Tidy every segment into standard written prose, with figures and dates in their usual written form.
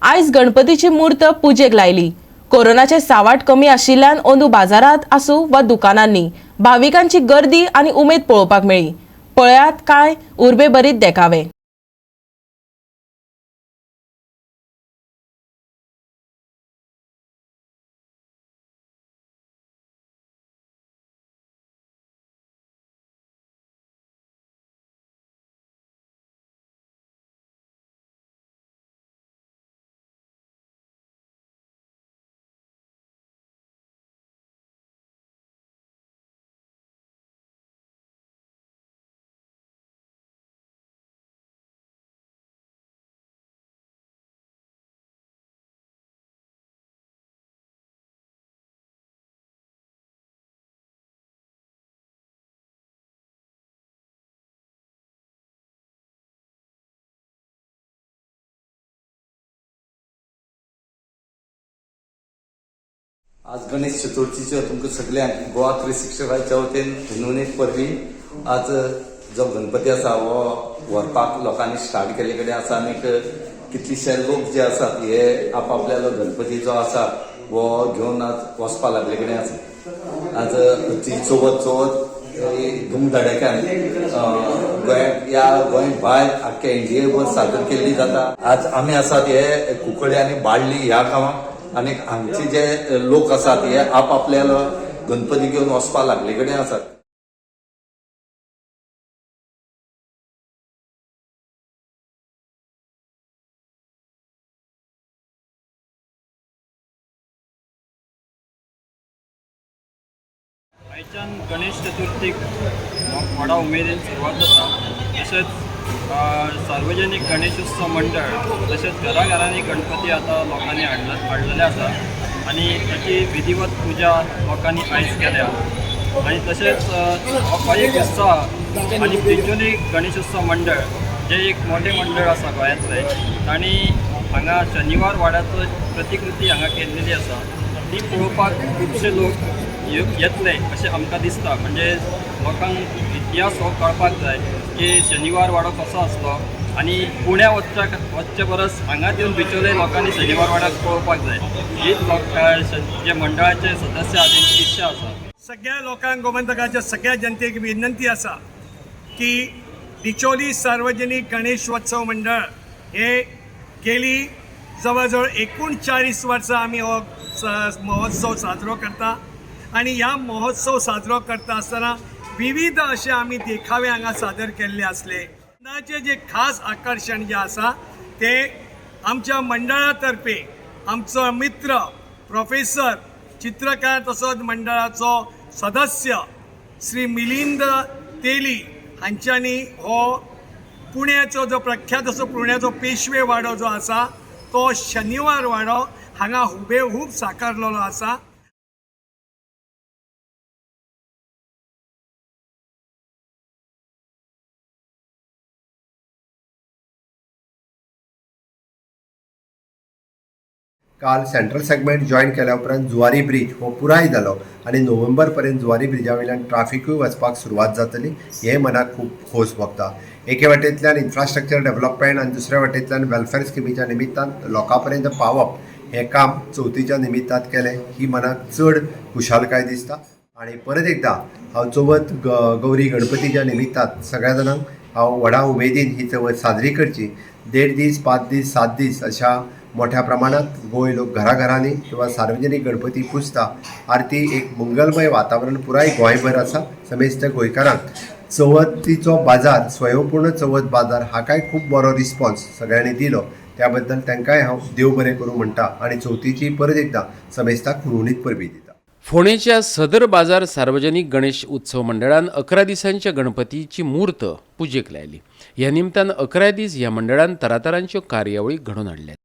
आयज गणपतीची मूर्त पुजेक लायली. कोरोनाचे सावाट कमी आशिल्ल्यान अंदू बाजारात आसूं वा दुकानांनी भाविकांची गर्दी आनी उमेद पळोवपाक मेळ्ळी. पळयात काय उर्बेभरीत देखावे. आज गणेश चतुर्थीच्यो तुमकां सगल्यांक गोवा 365च्या वतीन हुनहुनीत परबीं. आज जो गणपती आसा हो व्हरपाक लोकांनी स्टार्ट केल्ले कडेन आसा आनी कितलेशे लोक जे आसात हे आपापल्यालो गणपती जो आसा हो घेवन आज वचपा लागले कडेन आसा. आज ती चवथ चवथ धुमधडाक्यान गोंयांत या गोंय भायर आख्ख्या इंडियेभर सादर केल्ली जाता. आज आमी आसात हे कुंकळ्ळी आनी बाळ्ळी ह्या गांवांत आनी हांगचे जे लोक आसात हे आपापल्यालो गणपती घेवन वचपा लागले कडेन आसात. आयच्यान गणेश चतुर्थीक व्हडा उमेदीन सुरवात जाता. तशेंच सार्वजनीक गणेशोत्सव मंडळ तशेंच घराघरांनी गणपती आतां लोकांनी हाडलेले आसा आनी ताची विधिवत पुजा लोकांनी आयज केल्या. आनी तशेंच हो एक उत्सव आनी बिचोली गणेशोत्सव मंडळ जे एक मोठें मंडळ आसा गोंयांतलें, तांणी हांगा शनिवार वाड्याचो प्रतिकृती हांगा केल्लेली आसा. ती पळोवपाक खुबशे लोक येतले अशें आमकां दिसता. म्हणजे लोकांक इतिहास हो कळपाक जाय की शनिवार वाडो कसो आसलो आनी पुण्या वचचे परस हांगाच येवन बिचोले लोकांनी शनिवार वाड्याक पळोवपाक जाय. ही जे मंडळाचे सदस्य आसा तेंची इच्छा आसा. सगळ्या लोकांक, गोमंतकाच्या सगळ्या जनतेक विनंती आसा की बिचोली सार्वजनिक गणेशोत्सव मंडळ हे गेली जवळ जवळ 39 वर्सां आमी हो महोत्सव साजरो करता आनी ह्या महोत्सव साजरो करता आसतना विविध अशे आमी देखावे हांगा सादर केल्ले आसले. यंदाचें जे खास आकर्शण जें आसा ते आमच्या मंडळा तर्फे आमचो मित्र प्रोफेसर चित्रकार तसोच मंडळाचो सदस्य श्री मिलिंद तेली हांच्यांनी हो पुण्याचो जो प्रख्यात असो पुण्याचो पेशवे वाडो जो आसा तो शनिवार वाडो हांगा हुबेहूब साकारलेलो आसा. काल सेंट्रल सेगमेंट जॉयन केल्या उपरांत जुवारी ब्रिज हो पुराय जालो आनी नोव्हेंबर पर्यंत जुवारी ब्रिजा वयल्यान ट्राफिकूय वचपाक सुरवात जातली हें मनाक खूब खोस भोगता. एके वाटेंतल्यान इन्फ्रास्ट्रक्चर डेव्हलपमेंट आनी दुसऱ्या वाटेंतल्यान वेलफेअर स्किमीच्या निमित्तान लोकां पर्यंत पावप हें काम चवथीच्या निमित्तान केलें ही मनाक चड खुशालकाय दिसता. आनी परत एकदां हांव चवथ गौरी गणपतीच्या निमित्तान सगळ्या जाणांक हांव व्हडा उमेदीन ही चवथ साजरी करची. 1.5 दीस, 5 दीस, 7 दीस अशा मोठ्या प्रमाणात गोंय लोक घराघरांनी किंवा सार्वजनीक गणपती पुजता. आरती एक मंगलमय वातावरण पुराय गोंयभर आसा. समेस्त गोंयकारांक चवथीचो बाजार, स्वयंपूर्ण चवथ बाजार हाकाय खूब बरो रिस्पॉन्स सगळ्यांनी दिलो, त्या बद्दल तांकांय हांव देव बरें करूं म्हणटा आनी चवथीची परत एकदां समेस्ताक हुनहुनीत परबीं दिता. फोंडेच्या सदर बाजार सार्वजनिक गणेश उत्सव मंडळान 11 दिसांच्या गणपतीची मूर्त पुजेक लायली. ह्या निमतान 11 दीस ह्या मंडळान तरातरांच्यो कार्यावळी घडोवन हाडल्यात.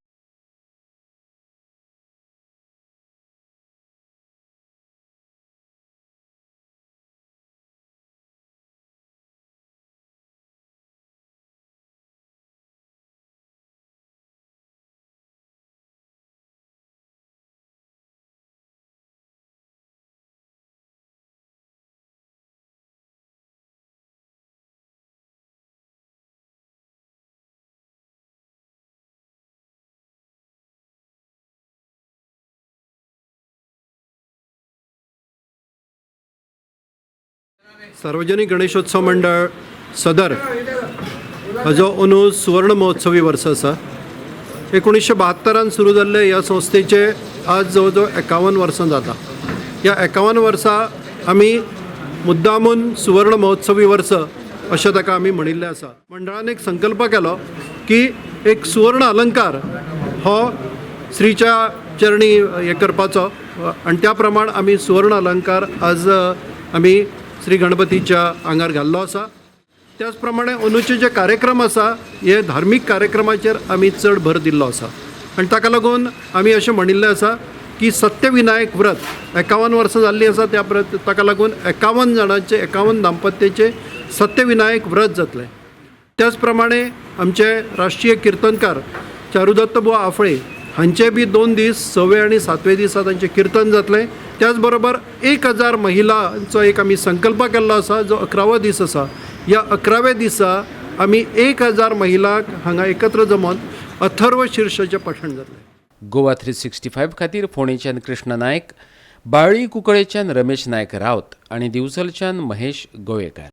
सार्वजनिक गणेशोत्सव मंडळ सदर हाजो अंदू सुवर्ण महोत्सवी वर्स आसा. 1972 सुरू जाल्ले ह्या संस्थेचे आज जवळ जवळ 51 वर्सां जाता. ह्या 51 वर्सां आमी मुद्दामून सुवर्ण महोत्सवी वर्स अशें ताका आमी म्हणिल्लें आसा. मंडळान एक संकल्प केलो की एक सुवर्ण अलंकार हो श्रीच्या चरणी हें करपाचो आनी त्या प्रमाण आमी सुवर्ण अलंकार आज आमी श्री गणपतीच्या आंगार घाल्लो आसा. त्याच प्रमाणे अंदूचे जे कार्यक्रम आसा हे धार्मीक कार्यक्रमाचेर आमी चड भर दिल्लो आसा आनी ताका लागून आमी अशें म्हणिल्लें आसा की सत्यविनायक व्रत 51 वर्सां जाल्लीं आसा, त्या ताका लागून 51 जाणांचे 51 दाम्पत्याचें सत्यविनायक व्रत जातलें. त्याच प्रमाणे आमचे राष्ट्रीय किर्तनकार चारुदत्त बुवा आफळे हांचे बी 2 दीस 6वे आनी 7वे दिसा तांचें किर्तन जातलें. त्याच बरोबर 1000 महिलांचो एक आमी संकल्प केल्लो आसा, जो 11वो दीस आसा. ह्या 11व्या दिसा आमी 1000 महिलांक हांगा एकत्र जमोवन अथर्व शिर्शाचें पठण जातलें. गोवा 365 खातीर फोंडेच्यान कृष्ण नायक, बाळ्ळी कुंकळेच्यान रमेश नायक रावत आनी दिवचलच्यान महेश गोवेकार.